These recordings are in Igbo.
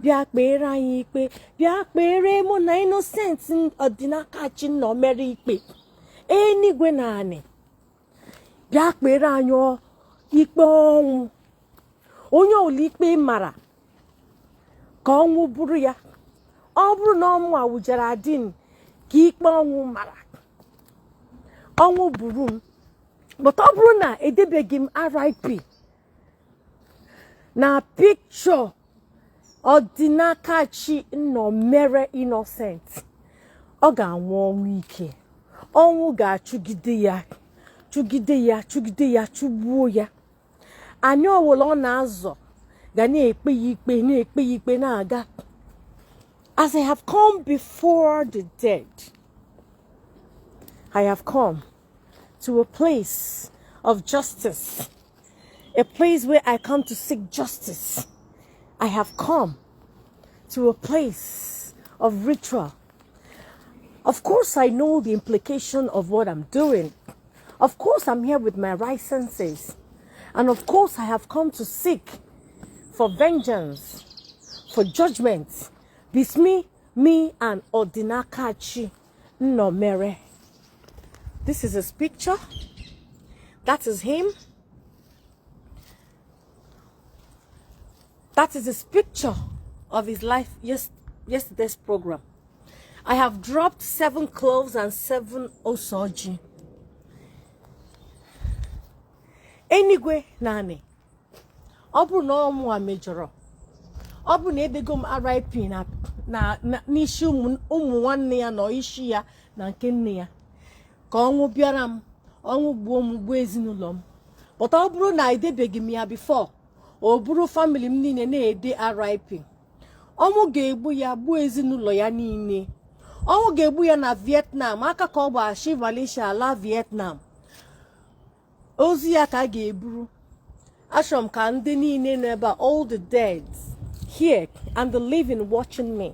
Bịa kpere anyị ikpe. Bịa kpere mụ na Innocent Ọdịnakachi Nnomere ikpe. Enigwe na anị, bịa kpere anyị ikpe ọnwụ. Onye ọwụla ikpe mara ka ọnwụ bụrụ ya. Ọ bụrụ na ọ mụa wụ Geraldine ka ikpe ọnwụ mara, ọnwụ buru m. But ọ bụrụ na edebeghị m RIP na picture Ọdịnakachi Nnomere Innocent, ọ ga-anwụ ọnwụ ike. Ọnwụ ga-achụgide ya, chụgide ya, chụgide ya, chụgbuo ya. Anị ọwụla ọ na-azọ ga na-ekpe ya ikpe, na-ekpe ya ikpe na-aga. As I have come before the dead, I have come to a place of justice, a place where I come to seek justice. I have come to a place of ritual. Of course, I know the implication of what I'm doing. Of course, I'm here with my right senses. And of course, I have come to seek for vengeance, for judgment between me and Odinakachi Nnomere. This is his picture. That is him. That is his picture of his life yesterday's program. I have dropped 7 cloves and 7 osoji. Enigwe na anị, ọ bụrụ na ọ mụa mejọrọ, ọ bụrụ na edego m RIP na n'isi ụmụ nwanne ya na isi ya na nke nne ya, ka ọnwụ bịara m, ọnwụ gbuo m, gbuo ezinụlọ m. But ọ bụrụ na edebeghị m ya before, o bụrụ family m niile na-ede RIP, ọnwụ ga-egbu ya, gbuo ezinụlọ ya niile. Ọnwụ ga-egbu ya na Vietnam, aka ka ọ gbachi Malaysia ala Vietnam. Ozu ya ka a ga-eburu. Achọrọ m ka ndị niile nọ ebe a, all the dead here and the living watching me,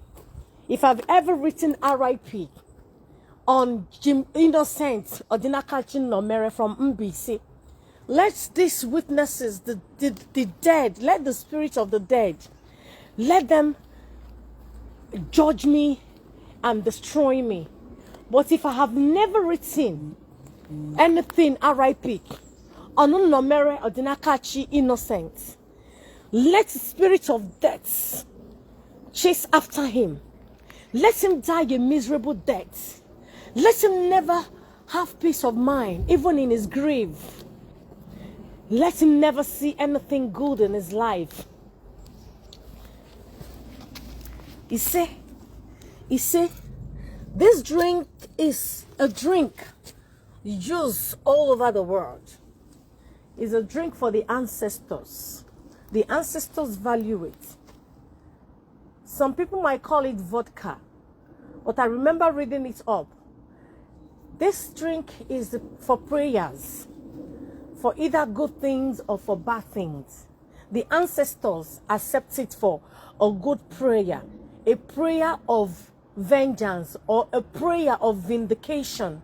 if I've ever written RIP on Jim Innocent Odinakachi Nnomere from Mbaise, let these witnesses, the dead, let the spirit of the dead, let them judge me and destroy me. But if I have never written anything RIP on Nnomere Odinakachi Innocent, let the spirit of death chase after him. Let him die a miserable death. Let him never have peace of mind, even in his grave. Let him never see anything good in his life. He say, this drink is a drink used all over the world. It's a drink for the ancestors. The ancestors value it. Some people might call it vodka, but I remember reading it up. This drink is for prayers, for either good things or for bad things. The ancestors accept it for a good prayer, a prayer of vengeance or a prayer of vindication.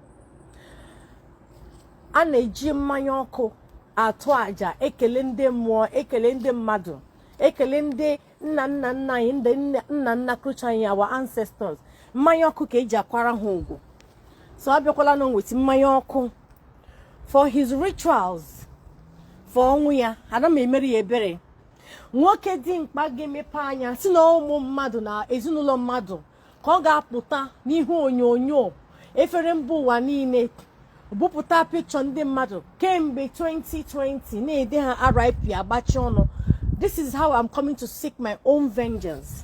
A na-eji mmanya ọkụ atụ àjà ekele ndị mmụọ, ekele ndị mmadụ, ekele ndị nna nna nna anyị, ndị nna nna krucha anyị, our ancestors. Mmanya ọkụ ka eji akwara ha ugwu. So abịakwala na nweta mmanya ọkụ for his rituals, for ọnwụ ya. Ana m emere ya ebere. Nwoke dị mkpa ga-emepe anya si na ụmụ mmadụ na ezinụlọ mmadụ ka ọ ga-apụta n'ihu onyonyo efere mba ụwa niile, bupụta picture ndị mmadụ kemgbe 2020 na-ede ha RIP agbachi ọnụ. This is how I'm coming to seek my own vengeance.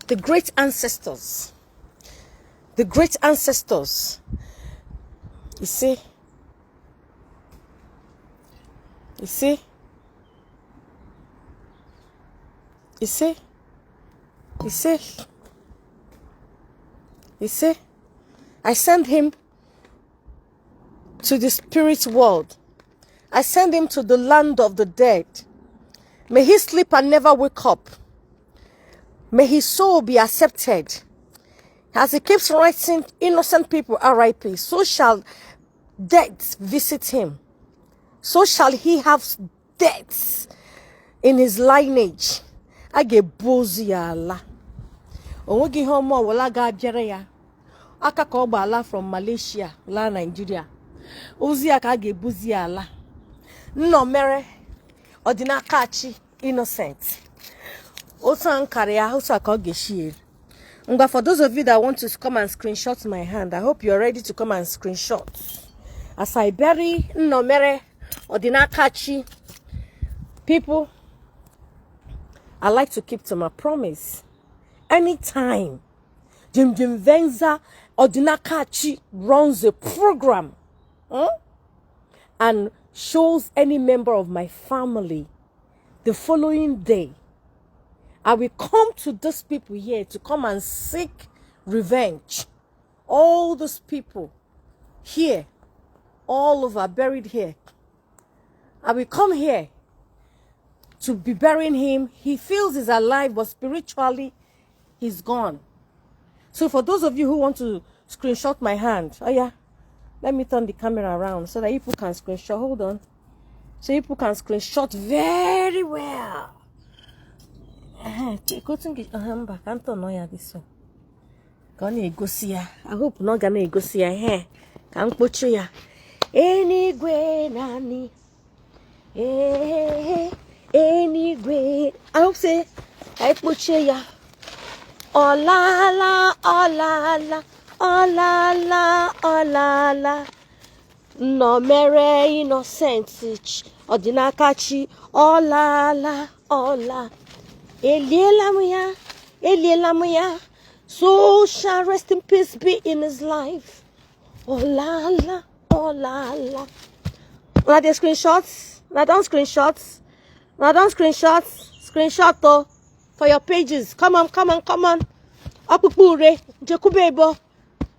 The great ancestors, the great ancestors, you see, you see, you see, you see, you see, I send him to the spirit world. I send him to the land of the dead. May he sleep and never wake up. May his soul be accepted. As he keeps writing innocent people RIP, so shall death visit him. So shall he have death in his lineage. A ga-ebu ozu ya ala. O nweghị ihe ọma ọbụla ga-abịara ya. Aka ka ọ gba ala from Malaysia laa Nigeria. Ozu ya ka a ga-ebuzi ya ala. Nnọmere Ọdịnakachi Innocent. Otu a nkara ya, otu a ka ọ ga-esi eri. Ngwa, for those of you that want to come and screenshot my hand, I hope you're ready to come and screenshot. As I bury Nnomere Odinakachi, people, I like to keep to my promise. Anytime Jim Jim Venza Odinakachi runs a program and shows any member of my family, the following day, I will come to those people here to come and seek revenge. All those people here, all over, buried here. I will come here to be burying him. He feels he's alive, but spiritually, he's gone. So for those of you who want to screenshot my hand, oh yeah, let me turn the camera around so that people can screenshot. Hold on. So people can screenshot very well. Mba, ka m tọnọ ya this one. Ka ọ na-egosi ya. I hope na ọ ga na-egosi ya ihe ka m kpochie ya. Enigwe nani. Ee, enigwe. I hope say ka anyị kpochie ya. Ọlala, ọlala, ọlala, ọlala. Nnọmere Innocent Ọdịnakachi, ọlala, ọla. Eliela m ya, eliela m ya. So shall rest in peace be in his life. Ọlala, ọlala. Una dey screenshots? Una don screenshots? Una don screenshots? Screenshot o for your pages. Come on, come on, come on. Ọkpụkpụ ure, Nchekwube Ebo.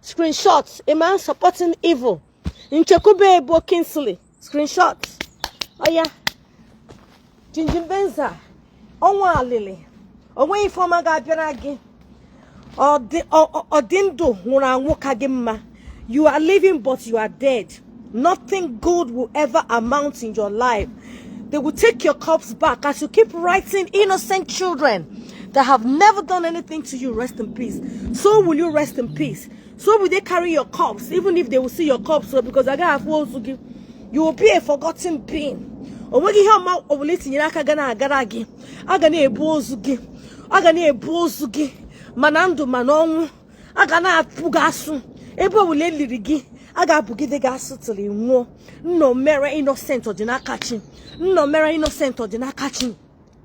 Screenshot. A man supporting evil. Nchekwube Ebo Kingsley. Screenshot. Oh yeah. Jinjin Benza. Ọnwa alili. Onwe ife ọma ga-abịara gị. Ọ dị ndụ nwụrụ anwụ ka gị mma. You are living, but you are dead. Nothing good will ever amount in your life. They will take your corpse back as you keep writing innocent children that have never done anything to you, rest in peace. So will you rest in peace. So will they carry your corpse, even if they will see your corpse, so because I got to you will be a forgotten being. O nweghị ihe ọma ọbụla itinyere aka ga na-agara gị. A ga na-ebu ozu gị, a ga na-ebu ozu gị, mana ndụ ma n'ọnwụ, a ga na-apụ gị asụ ebe ọbụla eliri gị, a ga-apụgide gị asụ till ị nwụọ. Nnọmere Innocent Ọdịnakachi, Nnọmere Innocent Ọdịnakachi,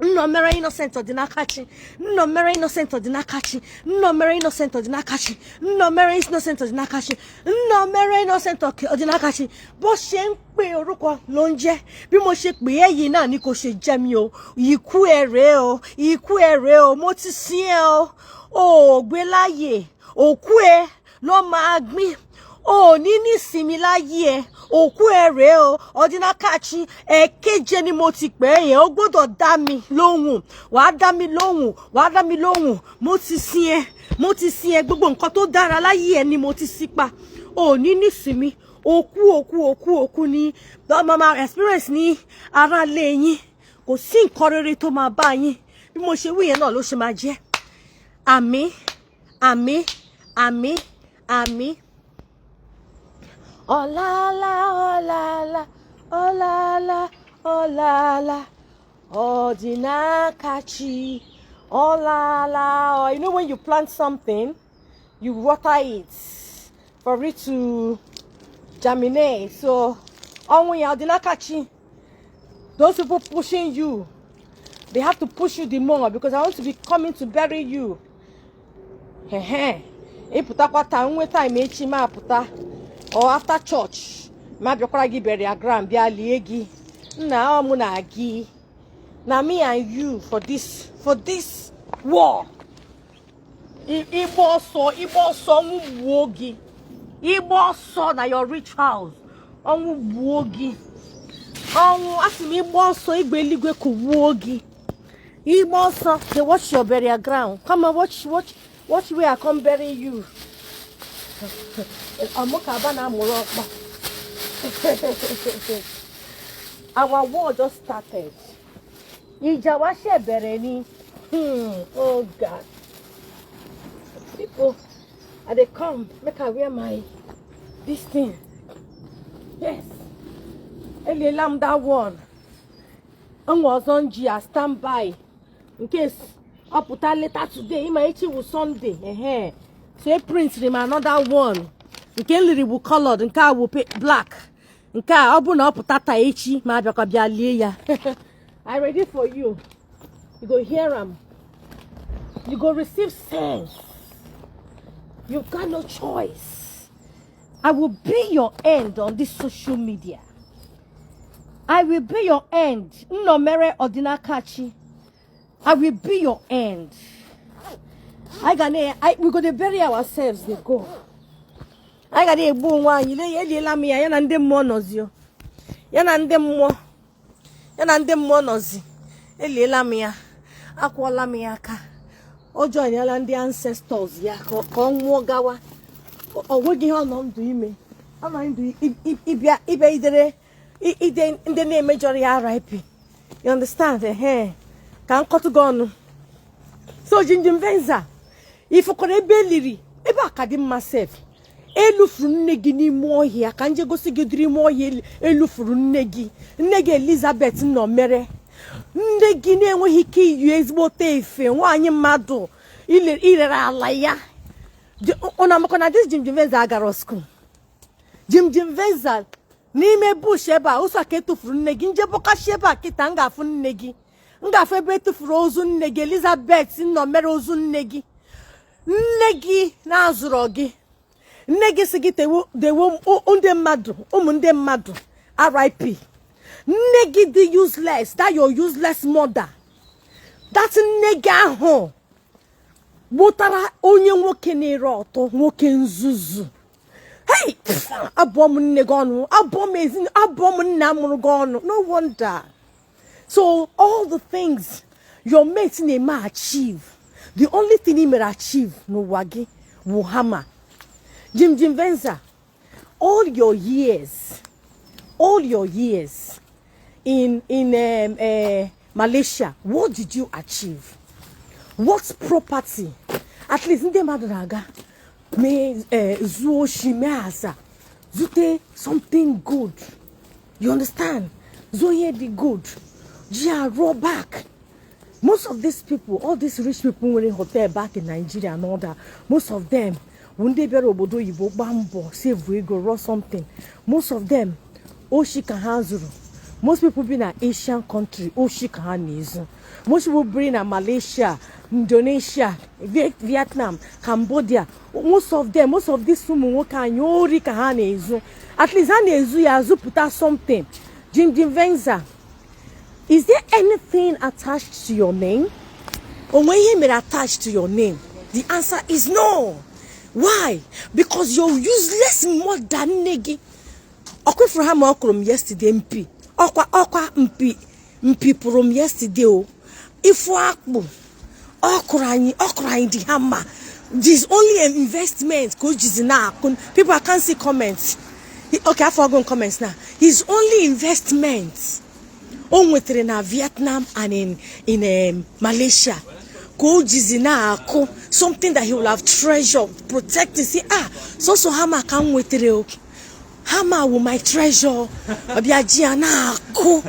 Nnọmere Innocent Ọdịnakachi, Nnọmere Innocent Ọdịnakachi, Nnọmere Innocent Ọdịnakachi, Nnọmere Innocent Ọdịnakachi, Nnọmere Innocent Ọdịnakachi. Bó ṣe ń pè orúkọ ló ń jẹ́. Bí mo ṣe pè é yìí náà ni kò ṣe jẹ́ mi o. Ikú ẹ rèé o, ikú ẹ rèé o, mo ti sin ẹ o. O ò gbé láàyè, òkú ẹ ló máa gbìn. O ò ní nísinmi láyé ẹ, òkú ẹ rèé o. Ọdínàkàchí, ẹ̀ẹ̀keje ni mo ti pè é yẹn, ó gbọ́dọ̀ dá mi lóhùn. Wàá dá mi lóhùn, wàá dá mi lóhùn. Mo ti sin ẹ, mo ti sin ẹ. Gbogbo nǹkan tó dára láyé ẹ ni mo ti sí pa. O ò ní nísinmi. Òkú, òkú, òkú, òkú ni mama experience ní ara lé yín. Kò sí nǹkan rere tó máa bá yín. Bí mo ṣe wí yẹn náà ló ṣe máa jẹ́. Àmín, àmín, àmín, àmín. Ọ̀làlà, ọ̀làlà, ọ̀làlà, ọ̀làlà, Ọdịnakachi, ọ̀làlà. You know, when you plant something, you water it for it to germinate. So, ọnwụ ya, Ọdịnakachi, those people pushing you, they have to push you the more because I want to be coming to bury you. Ehe. Ịpụtakwa taa, nwe time echi ma apụta or after church ma bịakwara gị burial ground, bịa lie gị. Nna, ọ mụ na gị na, me and you for this war. Ịgba ọsọ, ịgba ọsọ, ọnwụ gbuo gị. Ịgba ọsọ na your rituals, ọnwụ gbuo gị. Ọnwụ, asị m, ịgba ọsọ, igbe eluigwe kụgbuo gị. Ịgba ọsọ. Dey watch your burial ground. Come on, watch, watch, watch where I come bury you. Ọmụkaba na-amụrụ ọkpa. Our war just started. Ìjà wa ṣẹ̀ bẹ̀rẹ̀ ni. Oh God, people, I dey come. Make I wear my this thing. Yes, eliela m that one. Nwa ọzọ m ji ya stand by in case ọ pụta later today. Ịma echi wụ Sunday. Ehe, so e printiri m another one. Nke m liri bụ colored, nke a wụ black. Nke a, ọ bụ na ọ pụta taa, echi ma abịakwa bịa lie ya. I ready for you. You go hear am, you go receive sense. You got no choice. I will be your end on this social media. I will be your end. Nnomere Odinakachi, I will be your end. I ga na we go dey bury ourselves, dey go. Anyị ga na-egbu onwe anyị. Lee ya, eliela m ya. Ya na ndị mmụọ nọzi o. Ya na ndị mmụọ, ya na ndị mmụọ nọzi. Eliela m ya, akwụọla m ya aka. O joinela ndị ancestors ya ka ọ nwụọ gawa. O nweghị ihe ọ nọ ndụ ime. Ọ nọ ndụ ịbịa idere ide ndị na-emejọrọ ya RIP. You understand? Ehe, ka nkọtụ gị ọnụ. So Jinjim Venza, ifụkwara ebe eliri ebe a ka dị mma sef. Elufuru nne gị n'ime ọhịa. Ka nje gosi gị dịrị ime ọhịa elufuru nne gị, nne gị Elizabeth nọ mere nne gị na-enweghị ike iyi ezigbote efe. Nwaanyị mmadụ irere ala ya. Ụnụ amakwa na this Jim Venza agara school? Jim Jim Venza, n'ime bush ebe a ụsọ ka etufuru nne gị. Nje bọkashi ebe a kịta, m ga-afụ nne gị, m ga-afụ ebe etufuru ozu nne gị Elizabeth nọ mere ozu nne gị. Nne gị na-azụrọ gị, nne gị si gị dewe ndị mmadụ, ụmụ ndị mmadụ RIP. Nne gị dị useless, that your useless mother, that nne gị ahụ gbụtara onye nwoke na-ere ọtọ, nwoke nzuzu. Hey, abụọ m nne gị ọnụ, abụọ m ezi, abụọ m nna mụrụ gị ọnụ. No wonder. So all the things your mate na-eme achieve, the only thing ị mere achieve n'ụwa gị bụ hammer. Jim Jim Venza, all your years, all your years in Malaysia, what did you achieve? What property? At least ndị mmadụ na-aga mee zuo oshi, mee aza, zute something good. You understand? Zuo ihe dị good, ji arụ back. Most of these people, all these rich people nwere hotel back in Nigeria and all that, most of them bụ ndị bịara obodo oyibo, gbaa mbọ, save ego, rụọ something. Most of them, oshi ka ha zụrụ. Most people bi na Asian country, oshi ka ha na-ezu. Most people bi na Malaysia, Indonesia, Vietnam, Cambodia, most of them, most of these ụmụ nwoke anyị, ori ka ha na-ezu. At least ha na-ezu ya zụpụta something. Jim Jim Venza, is there anything attached to your name? Onwe ihe mere attached to your name? The answer is no. Why? Because your useless mother, nne gị, ọkwefuru ha ma ọ kụrụ m yesterday. Mpi ọkwa ọkwa mpi mpi pụrụ m yesterday o. Ifu akpụ ọ kụrụ anyị, ọ kụrụ anyị dị ha mma. This only an investment ka o jizi na-akụ. People, I can't see comments. Okay, afọ ọgụ comments now. His only investment o nwetara na Vietnam and in Malaysia ka o jizi na-akụ, something that he will have treasured, protect. Say, ah, sọsọ hammer ka m nwetara o, hammer wụ my treasure. Ọbịa ji ya na-akụ,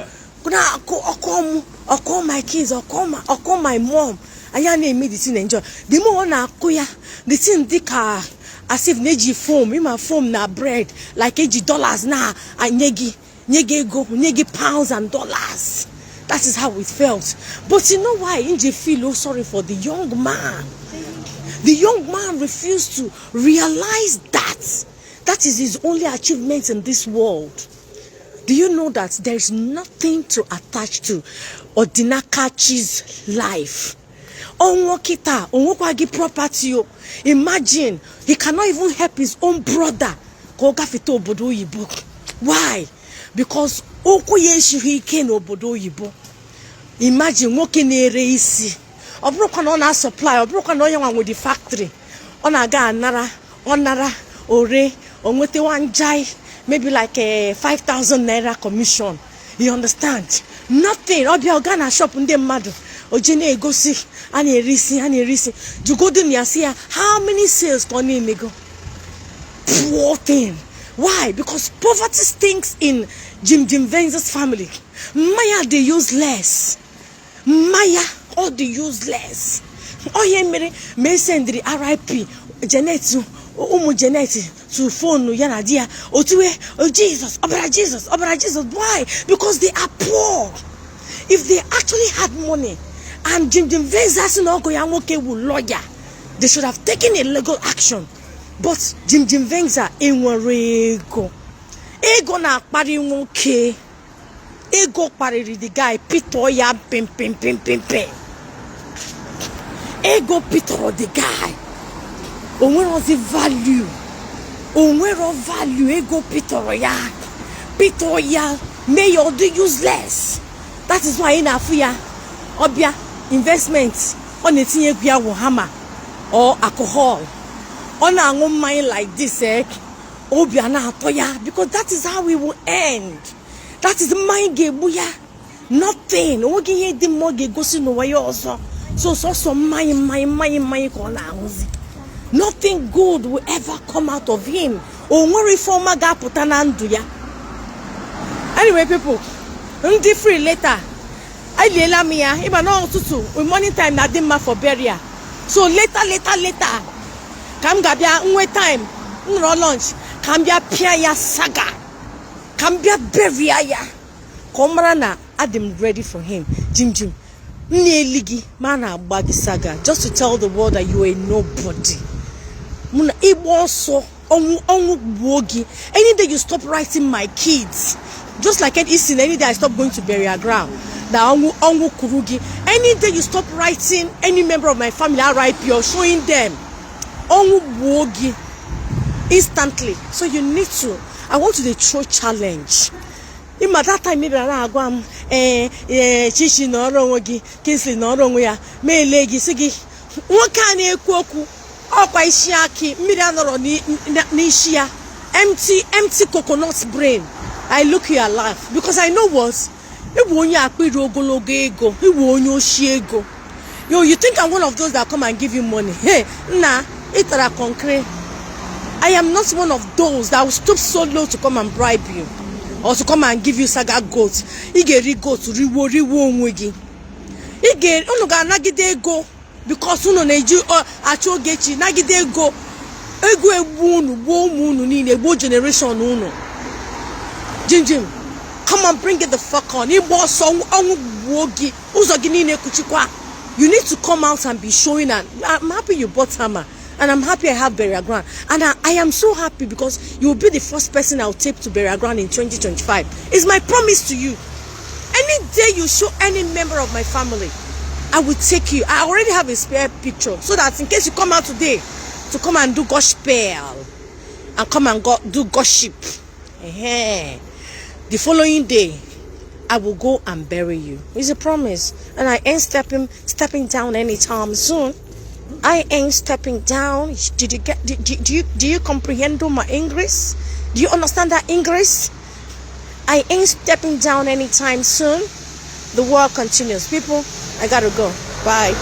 na-akụ ọkọ m, ọkọ my kids, ọkọ my mom. Anyị a na-eme the thing enjoy. The more ọ na-akụ ya, the thing dị ka as if na-eji foam, ịma foam na bread, like eji dollars na-nye gị, nye gị ego, nye gị pounds and dollars. That is how it felt. But you know why nje feel oh sorry for the young man? The young man refused to realize that that is his only achievement in this world. Do you know that there is nothing to attach to Odinakachi's life? Ọnwụ kịta, onwekwa gị property o. Imagine, he cannot even help his own brother ka ọ gafete obodo oyibo. Why? Because ụkwụ ya esighị ike n'obodo oyibo. Imagine, nwoke na-ere isi, ọ bụrụkwa na ọ na-supply, ọ bụrụkwa na onye nwa nwe the factory, ọ na-aga anara, ọ nara ore, o nweta one jai, maybe like a 5000 naira commission. You understand? Nothing. Ọ bịa, ọ gaa na shop ndị mmadụ, o je na-egosi a na-ere isi, a na-ere isi. Jugodin ya, si ya how many sales ka ọ na-emego. Poor thing. Why? Because poverty stinks in Jim Jim Venza's family. Mmanya dị useless. Mmanya ọ dị useless. Ọ ihe mere ma esendịrị RIP Janet, ụmụ Janet, to phone ya na di ya otuwe, "Oh Jesus, ọbara Jesus, ọbara Jesus." Why? Because they are poor. If they actually had money, and Jim Jim Venza sị na ọgọ ya nwoke wu lawyer, they should have taken a legal action. But Jim Jim Venza enwere ego. Ego na-akparị nwoke. Ego kparịrị the guy, pịtọ ya pim pim pim pim pim. Ego pịtọrọ the guy. O nwerozi value, o nwero value. Ego pịtọrọ ya, pịtọ ya, mee ya ọ dị useless. That is why ị na-afụ ya, ọbịa investment, ọ na-etinye egwu ya wụ hama or alcohol. Ọ na-aṅụ mmanya like this, eh? Obi a na-atọ ya, because that is how we will end. That is, mmanya ga-egbu ya. Nothing, onweghị ihe dị mma ọ ga-egosi n'ụwa ya ọzọ. So sọsọ mmanya, mmanya, mmanya, mmanya ka ọ na-aṅụzi. Nothing good will ever come out of him. O nwere ife ọma ga-apụta na ndụ ya. Anyway, people, ndị free later, eliela m ya. Ịba na ụtụtụ, morning time na-adị mma for burial. So later, later, later ka m ga-abịa nwe time nrọ lunch, ka m bịa pịa ya saga, ka m bịa bury ya, ka ọ mara na adị m ready for him. Jim Jim, m na-eli gị ma a na-agba gị saga, just to tell the world that you are a nobody. Mụ na ịgba ọsọ, ọnwụ, ọnwụ gbuo gị. Any day you stop writing my kids, just like isi na any day I stop going to burial ground, na ọnwụ, ọnwụ kuru gị. Any day you stop writing any member of my family RIP or showing them, ọnwụ gbuo gị instantly. So you need to, I want to dey throw challenge. Ịma that time ị bịara na-agwa m, ee ee, Chichi nọrọ onwe gị, Kingsley nọrọ onwe ya, ma ele gị, sị gị nwoke a na-ekwu okwu ọkwa isi akị mmiri anọrọ n'isi ya, empty, empty coconut brain. I look you alive because I know what ịbụ, onye akpịrị ogologo ego, ịbụ onye oshi ego. Yo, you think I'm one of those that come and give you money? Hey, nna, ịtara concrete. I am not one of those that will stoop so low to come and bribe you or to come and give you saga goat. Ị ga-eri goat, riwo riwo onwe gị. Ị ga, unu ga-anagide ego because unu na-eji achụ Ogechi, nagide ego. Ego egbu unu, gbuo ụmụ unu niile, gbuo generation unu. Jim Jim, come on, bring it the fuck on. Ịgba ọsọ, ọnwụ gbuo gị, ụzọ gị niile kuchikwa. You need to come out and be showing, and I'm happy you bought hammer, and I'm happy I have burial ground, and I am so happy because you will be the first person I'll take to burial ground in 2025. It's my promise to you. Any day you show any member of my family, I will take you. I already have a spare picture so that in case you come out today to come and do gospel and come and go do gossip, eh, the following day I will go and bury you. It's a promise. And I ain't stepping down anytime soon. I ain't stepping down. Did you get do, do, do you comprehend my English? Do you understand that English? I ain't stepping down anytime soon. The war continues. People, I gotta go. Bye.